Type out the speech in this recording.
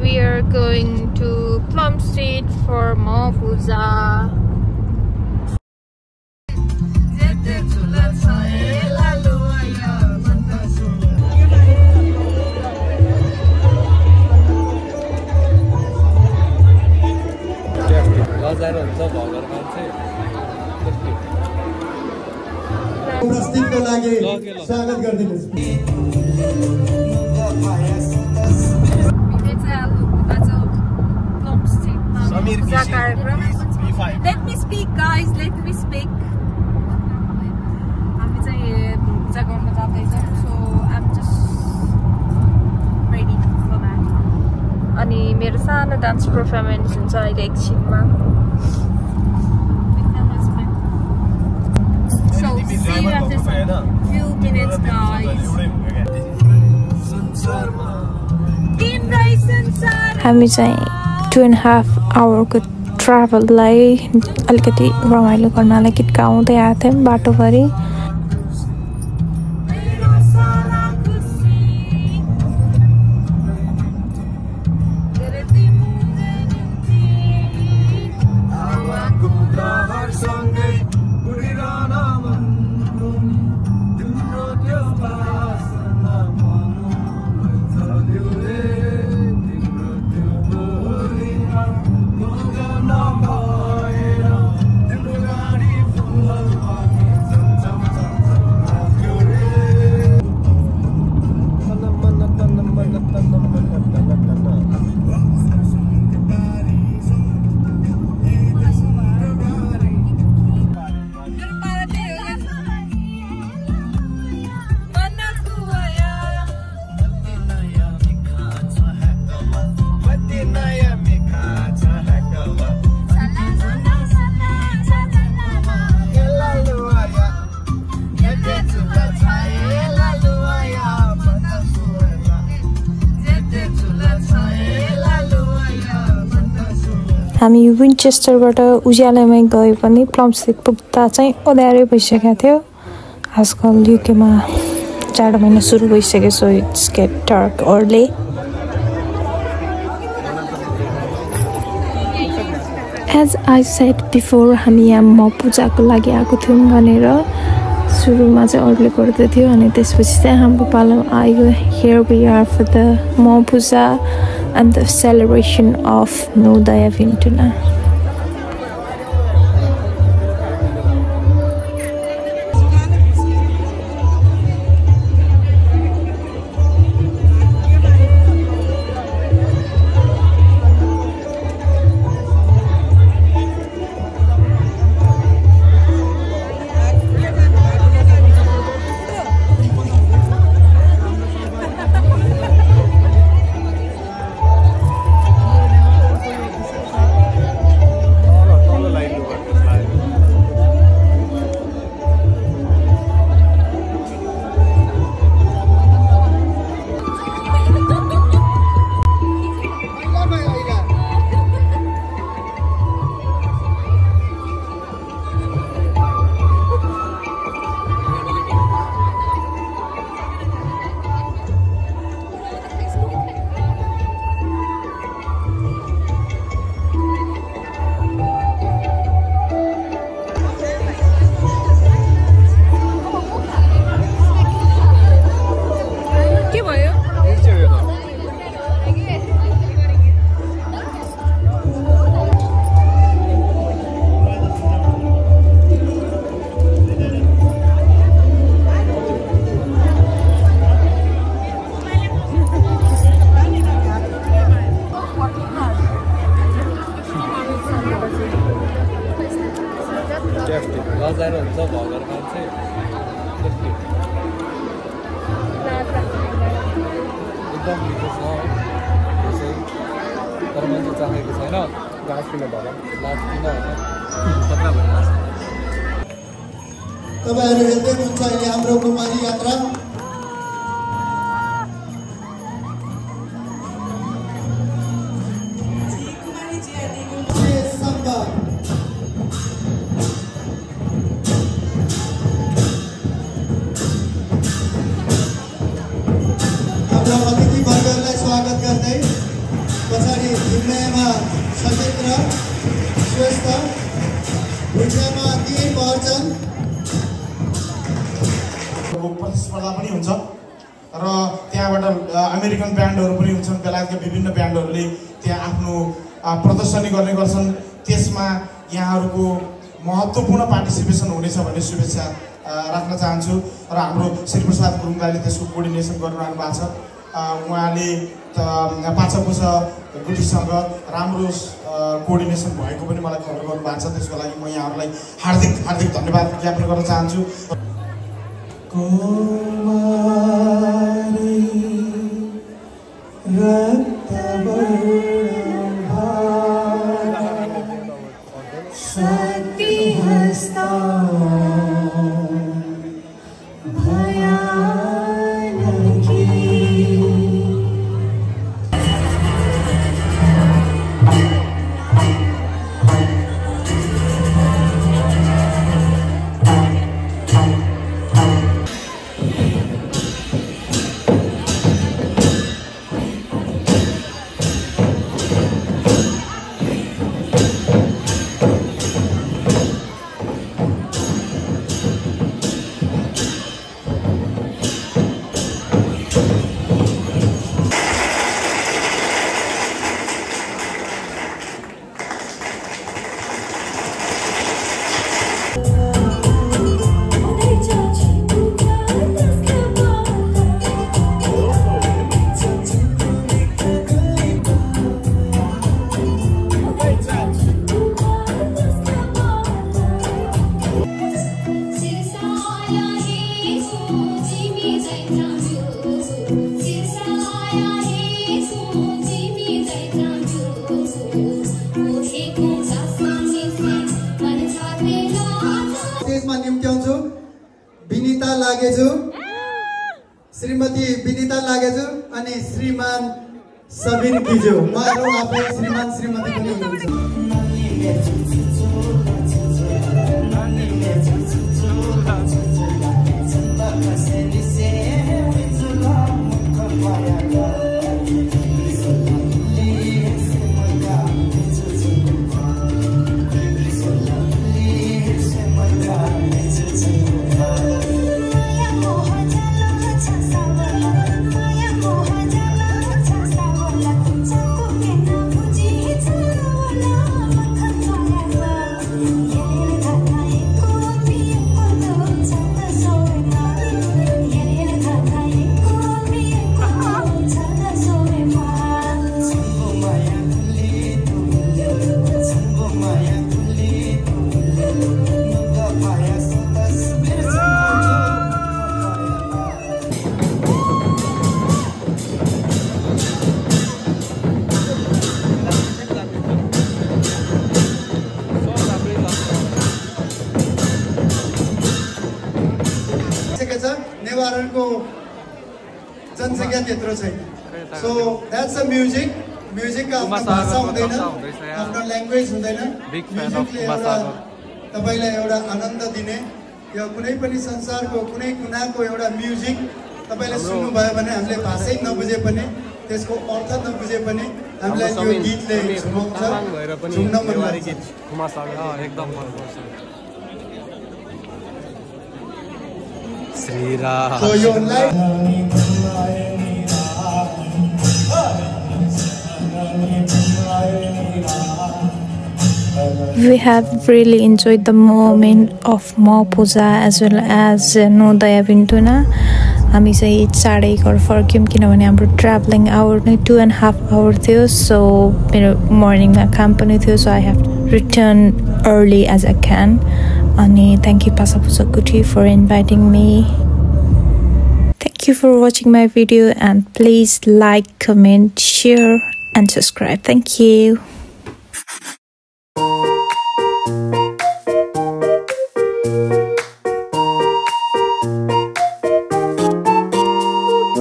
we are going to Plum Street for Mapusa. प्रस्तुतिको लागि स्वागत गरिदिनुस्। Let me speak, guys. Let me speak. हामी चाहिँ पूजा गर्न जाँदैछौँ, so I'm just ready for that. अनि मेरो सानो डान्स परफर्मेन्स हुन्छ अहिले एकछिनमा। So see you after few minutes, guys. हामी चाहिँ 2.5 hour को ट्राभललाई अलिकति रमाइलो गर्नलाई गीत गाउँदै आएको थियौँ बाटोभरि। हामी विन्चेस्टरबाट उज्यालोमै गए पनि प्लम स्ट्रिट पुग्दा चाहिँ ओधारै भइसकेको थियो। आजकल युकेमा जाडो महिना सुरु भइसक्यो, so it's get dark early. As I said before हामी यहाँ पूजाको लागि आएको थियौँ भनेर सुरुमा चाहिँ अरूले गर्दै थियो, अनि त्यसपछि चाहिँ हाम्रो पालो आयो। Here we are for the puja and the celebration of Nodaya Vintuna. तपाईहरु हेर्दै हुनुहुन्छ अहिले हाम्रो कुमारी यात्रा। हाम्रो अतिथि वर्गलाई स्वागत गर्दै हिउँदयमा सशस्त्र श्रेष्ठ भुइँमा ती पर्छन् प्रतिस्पर्धा पनि हुन्छ र त्यहाँबाट अमेरिकन ब्यान्डहरू पनि हुन्छन् बेलायतका विभिन्न ब्यान्डहरूले त्यहाँ आफ्नो प्रदर्शनी गर्ने गर्छन् त्यसमा यहाँहरूको महत्त्वपूर्ण पार्टिसिपेसन हुनेछ भन्ने शुभेच्छा राख्न चाहन्छु र हाम्रो श्री प्रसाद गुरुङ दाइले त्यसको कोअर्डिनेसन गरिरहनु भएको छ उहाँले पाछापुछ गुटीसँग राम्रो कोअर्डिनेसन भएको पनि मलाई खबर गर्नुभएको छ त्यसको लागि म यहाँहरूलाई हार्दिक हार्दिक धन्यवाद ज्ञापन गर्न चाहन्छु विनीता लागेजु श्रीमती विनीता लागेजु अनि श्रीमान सबिन किजु उहाँहरू आफै श्रीमान श्रीमती पनि हुनुहुन्छ नेवारको जनसङ्ख्या त्यत्रो छैन सो द्याट्स अ म्युजिक आफ्नो भाषा हुँदैन आफ्नो ल्याङ्ग्वेज हुँदैन म्युजिकले एउटा तपाईलाई एउटा आनन्द दिने यो कुनै पनि संसारको कुनै कुनाको एउटा म्युजिक तपाईले सुन्नुभयो भने हामीले भाषै नबुझे पनि त्यसको अर्थ नबुझे पनि हामीलाई यो गीतले छुमाउँछ झुम्न मन लाग्छ एकदम Shriram so your life We have really enjoyed the moment of Mo Puja as well as Nodaya Bintuna. हामी चाहिँ चाँडै घर फर्क्यौँ किनभने हाम्रो ट्राभलिङ आवर नै 2.5 hour थियो सो मेरो मर्निङमा काम पनि थियो so I have return early as I can अनि thank you Pasapuja Guthi for inviting me Thank you for watching my video and please like, comment, share and subscribe. Thank you.